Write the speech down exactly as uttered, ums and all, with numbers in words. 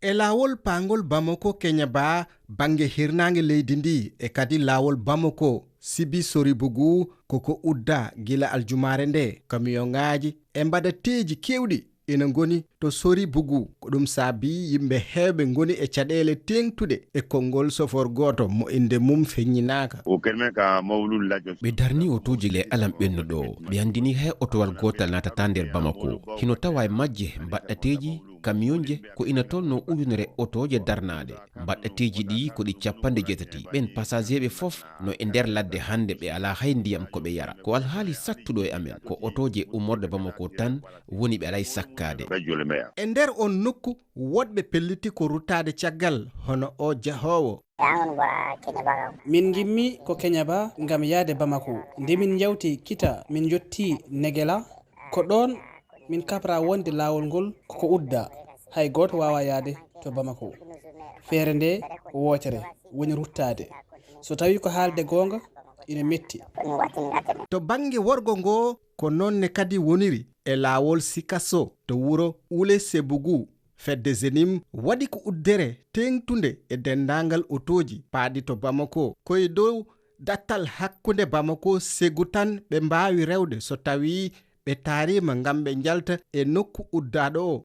E laawol paangol Bamako Keñeba, bannge hirnaange leydi ndi, e kadi laawol Bamako Sibi Soribugu, koko udda gila aljumaare nde. Kamiyoŋaaji e mbaɗateeji keewɗi ina ngoni to Soribugu. Ko ɗum saabi yimɓe heewɓe ngoni e caɗeele teeŋtuɗe e konngol sofor gooto mo innde mum feññinaaka. O kermen ka mawlul lajo. Ɓe darni otooji le alam ɓennuɗo. Ɓe anndini hay otowal gootal naatata nder Bamako. Hino tawa e majje mbaɗɗateeji, kamiyonje, ko ina tolno ujunere otooje darnaaɗe. Mbaɗɗateeji ɗi ko ɗi cappanɗe jeetati. Ɓen pasajeeɓe fof no e nder ladde hannde, ɓe alaa hay ndiyam ko ɓe yara. Ko alhaali sattuɗo e amen, ko otooje ummorde Bamako tan woni ɓe alay sakkaade. E nder on nokku, woɗɓe pelliti ko ruttaade caggal, hono o jahoowo. Min ngimmi ko Keñaba ngam yahde Bamako. Nde min njawti Kita, min njotti Negela. Ko ɗoon min kabra wonde laawol ngol koko udda. Hay gooto waawaa yahde to Bamako. Feere nde wootere woni ruttaade. So tawii ko haalde goonga, ina metti. To bannge worgo ngo, ko noon ne kadi woniri e laawol Sikaso to wuro Ule Sebugu. Fedde Zenim waɗi ko uddere teeŋtunde e denndaangal otooji paaɗi to Bamako. Ko e dow dattal hakkunde Bamako Segu tan ɓe mbaawi rewde so tawii ɓe taariima ngam ɓe njalta e nokku uddaaɗo o.